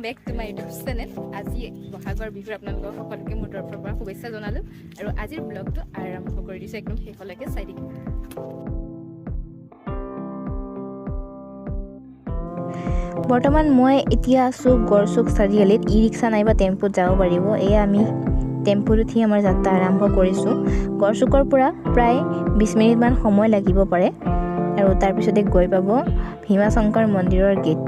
Back to my YouTube channel. আজি বহাগৰ বিহুৰ আপোনালোকক সকলোকে মোৰ তৰফৰ পৰা শুভেচ্ছা জনালোঁ আৰু আজিৰ ব্লগটো আৰম্ভ কৰি দিছোঁ। একদম শেষলৈকে চাই থাকিব। বৰ্তমান মই এতিয়া আছোঁ গড়চুক চাৰিআলিত। ই ৰিক্সা নাইবা টেম্পুত যাব পাৰিব। এয়া আমি টেম্পুত উঠি আমাৰ যাত্ৰা আৰম্ভ কৰিছোঁ। গড়চুকৰ পৰা প্ৰায় 20 মিনিটমান সময় লাগিব পাৰে আৰু তাৰপিছতে গৈ পাব ভীমাশংকৰ মন্দিৰৰ গেট।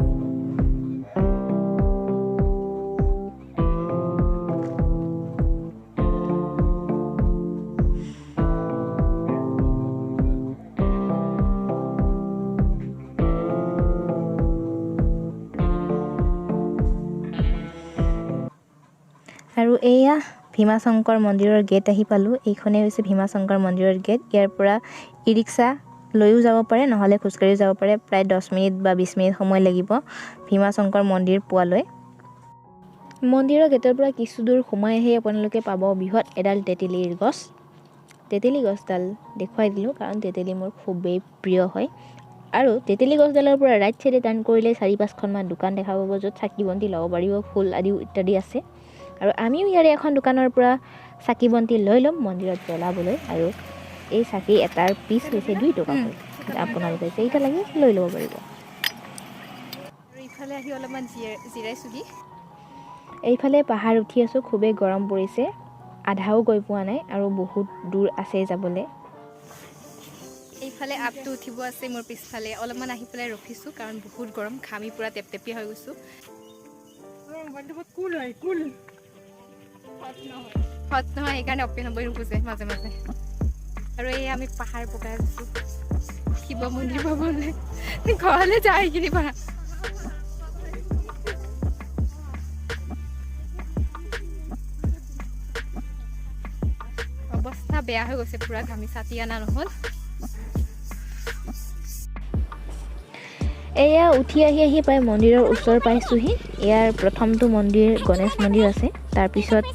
আৰু এয়া ভীমাশংকৰ মন্দিৰৰ গেট আহি পালোঁ। এইখনেই হৈছে ভীমাশংকৰ মন্দিৰৰ গেট। ইয়াৰ পৰা ই ৰিক্সা লৈও যাব পাৰে, নহ'লে খোজকাঢ়িও যাব পাৰে। প্ৰায় 10 মিনিট বা 20 মিনিট সময় লাগিব ভীমাশংকৰ মন্দিৰ পোৱালৈ। মন্দিৰৰ গেটৰ পৰা কিছু দূৰ সোমাই আহি আপোনালোকে পাব বৃহৎ এডাল তেতেলীৰ গছ। তেতেলী গছডাল দেখুৱাই দিলোঁ, কাৰণ তেতেলী মোৰ খুবেই প্ৰিয় হয়। আৰু তেতেলী গছডালৰ পৰা ৰাইট চাইডে টাৰ্ণ কৰিলে 4-5খনমান দোকান দেখা পাব, য'ত চাকি বন্তি ল'ব পাৰিব, ফুল আদিও ইত্যাদি আছে। আৰু আমিও ইয়াৰে এখন দোকানৰ পৰা চাকি বন্তি লৈ ল'ম মন্দিৰত জ্বলাবলৈ। আৰু এই চাকি এটাৰ পিচ হৈছে 2 টকাকৈ। আপোনালোকে যেইটা লাগে লৈ ল'ব পাৰিব। আৰু ইফালে আহি অলপমান জিৰাইছোঁহি। এইফালে পাহাৰ উঠি আছোঁ, খুবেই গৰম পৰিছে, আধাও গৈ পোৱা নাই আৰু বহুত দূৰ আছে যাবলৈ। এইফালে আপটো উঠিব আছে মোৰ পিছফালে। অলপমান আহি পেলাই ৰখিছোঁ, কাৰণ বহুত গৰম, ঘামি পূৰা টেপটেপীয়া হৈ গৈছোঁ। হট নহয়, সেইকাৰণে অপেন হ'বই নোখোজে মাজে মাজে। আৰু এই আমি পাহাৰ বগাই আছোঁ শিৱ মন্দিৰ পাবলৈ। ঘৰলৈ যায় এইখিনি পৰা। অৱস্থা বেয়া হৈ গৈছে পূৰা, ঘামি ছাতি অনা নহ'ল। এয়া উঠি আহি আহি প্ৰায় মন্দিৰৰ ওচৰ পাইছোঁহি। ইয়াৰ প্ৰথমটো মন্দিৰ গণেশ মন্দিৰ আছে, তাৰপিছত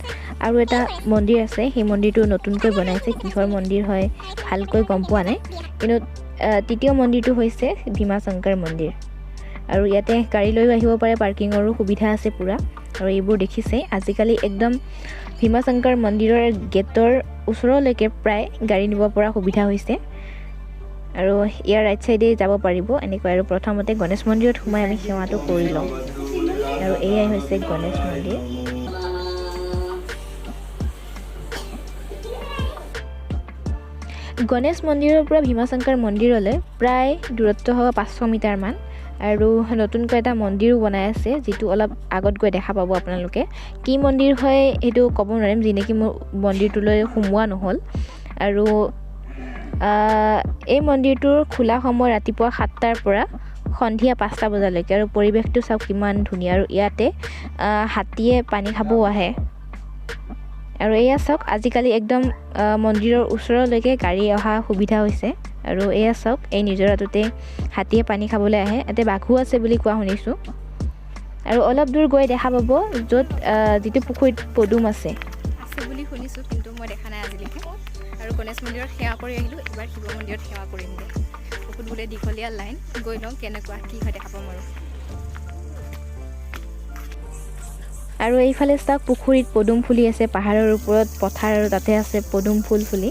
আৰু এটা মন্দিৰ আছে। সেই মন্দিৰটো নতুনকৈ বনাইছে, কিহৰ মন্দিৰ হয় ভালকৈ গম পোৱা নাই। কিন্তু তৃতীয় মন্দিৰটো হৈছে ভীমাশংকৰ মন্দিৰ। আৰু ইয়াতে গাড়ী লৈও আহিব পাৰে, পাৰ্কিঙৰো সুবিধা আছে পূৰা। আৰু এইবোৰ দেখিছে আজিকালি একদম ভীমাশংকৰ মন্দিৰৰ গেটৰ ওচৰলৈকে প্ৰায় গাড়ী নিব পৰা সুবিধা হৈছে। আৰু ইয়াৰ ৰাইট চাইডে যাব পাৰিব এনেকৈ। আৰু প্ৰথমতে গণেশ মন্দিৰত সোমাই আমি সেৱাটো কৰি লওঁ। আৰু এয়াই হৈছে গণেশ মন্দিৰ। গণেশ মন্দিৰৰ পৰা ভীমাশংকৰ মন্দিৰলৈ প্ৰায় দূৰত্ব হ'ব 500 মিটাৰমান। আৰু নতুনকৈ এটা মন্দিৰো বনাই আছে, যিটো অলপ আগত গৈ দেখা পাব আপোনালোকে। কি মন্দিৰ হয় সেইটো ক'ব নোৱাৰিম, যি নেকি মোৰ মন্দিৰটোলৈ সোমোৱা নহ'ল। আৰু এই মন্দিৰটোৰ খোলা সময় ৰাতিপুৱা 7টাৰ পৰা সন্ধিয়া 5টা বজালৈকে। আৰু পৰিৱেশটো চাওক কিমান ধুনীয়া। আৰু ইয়াতে হাতীয়ে পানী খাবও আহে। আৰু এয়া চাওক আজিকালি একদম মন্দিৰৰ ওচৰলৈকে গাড়ী অহা সুবিধা হৈছে। আৰু এয়া চাওক এই নিজৰাটোতে হাতীয়ে পানী খাবলৈ আহে। ইয়াতে বাঘো আছে বুলি কোৱা শুনিছোঁ। আৰু অলপ দূৰ গৈ দেখা পাব য'ত যিটো পুখুৰীত পদুম আছে। আছে বুলি শুনিছোঁ, কিন্তু মই দেখা নাই আজিলৈকে। আৰু গণেশ মন্দিৰত সেৱা কৰি আহিলোঁ, এইবাৰ শিৱ মন্দিৰত সেৱা কৰিমগৈ। বহুত বোলে দীঘলীয়া লাইন, গৈ লওঁ কেনেকুৱা কি হয় দেখা পাম। আৰু এইফালে চাওক পুখুৰীত পদুম ফুলি আছে, পাহাৰৰ ওপৰত পথাৰ আৰু তাতে আছে পদুম ফুল ফুলি।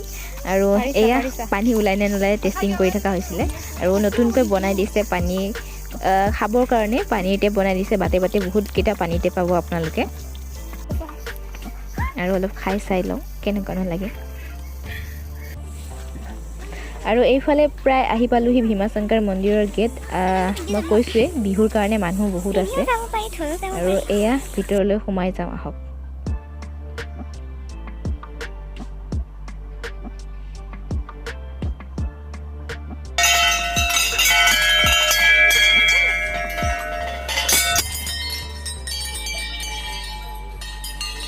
আৰু এয়া পানী ওলাই নে নোলাই টেষ্টিং কৰি থকা হৈছিলে। আৰু নতুনকৈ বনাই দিছে পানী খাবৰ কাৰণে, পানী এতিয়া বনাই দিছে বাটে বাটে, বহুতকেইটা পানীতে পাব আপোনালোকে। আৰু অলপ খাই চাই লওঁ কেনেকুৱানো লাগে। আৰু এইফালে প্ৰায় আহি পালোহি ভীমাশংকৰ মন্দিৰৰ গেট। মই কৈছোঁৱেই বিহুৰ কাৰণে মানুহ বহুত আছে। আৰু এয়া ভিতৰলৈ সোমাই যাওঁ আহক।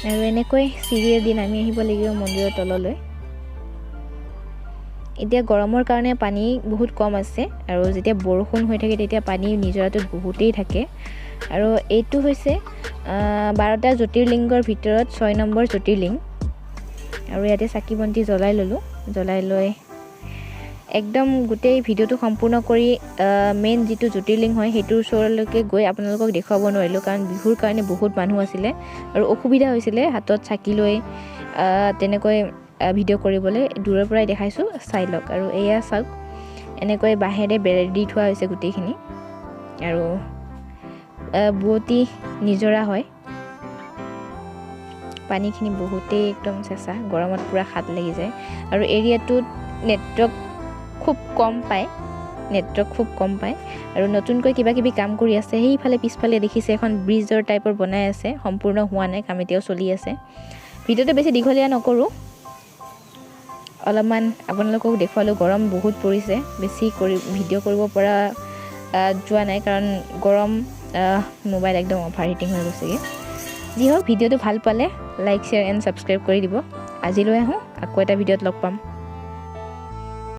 আৰু এনেকৈ চিৰিয়েদি নামি আহিব লাগিব মন্দিৰৰ তললৈ। এতিয়া গৰমৰ কাৰণে পানী বহুত কম আছে, আৰু যেতিয়া বৰষুণ হৈ থাকে তেতিয়া পানী নিজৰাটোত বহুতেই থাকে। আৰু এইটো হৈছে 12টা জ্যোতিৰ্লিংগৰ ভিতৰত 6 নম্বৰ জ্যোতিৰ্লিংগ। আৰু ইয়াতে চাকি বন্তি জ্বলাই ল'লোঁ, জ্বলাই লৈ একদম গোটেই ভিডিঅ'টো সম্পূৰ্ণ কৰি মেইন যিটো জ্যোতিৰ্লিংগ হয়, সেইটোৰ ওচৰলৈকে গৈ আপোনালোকক দেখুৱাব নোৱাৰিলোঁ, কাৰণ বিহুৰ কাৰণে বহুত মানুহ আছিলে আৰু অসুবিধা হৈছিলে হাতত চাকি লৈ তেনেকৈ ভিডিঅ' কৰিবলৈ। দূৰৰ পৰাই দেখাইছোঁ, চাই লওক। আৰু এয়া চাওক, এনেকৈ বাঁহেৰে বেৰ দি থোৱা হৈছে গোটেইখিনি আৰু বোৱতী নিজৰা হয়। পানীখিনি বহুতেই একদম চেঁচা, গৰমত পূৰা হাত লাগি যায়। আৰু এৰিয়াটোত নেটৱৰ্ক খুব কম পায়, নেটৱৰ্ক খুব কম পায়। আৰু নতুনকৈ কিবা কিবি কাম কৰি আছে সেইফালে পিছফালে দেখিছে, এখন ব্ৰিজৰ টাইপৰ বনাই আছে, সম্পূৰ্ণ হোৱা নাই, কাম এতিয়াও চলি আছে। ভিডিঅ'টো বেছি দীঘলীয়া নকৰোঁ, অলপমান আপোনালোকক দেখুৱালোঁ। গৰম বহুত পৰিছে, বেছি কৰি ভিডিঅ' কৰিব পৰা যোৱা নাই, কাৰণ গৰম, মোবাইল একদম অভাৰ হিটিং হৈ গৈছেগৈ। যি হওক, ভিডিঅ'টো ভাল পালে লাইক, শ্বেয়াৰ এণ্ড ছাবস্ক্ৰাইব কৰি দিব। আজিলৈ আহোঁ, আকৌ এটা ভিডিঅ'ত লগ পাম।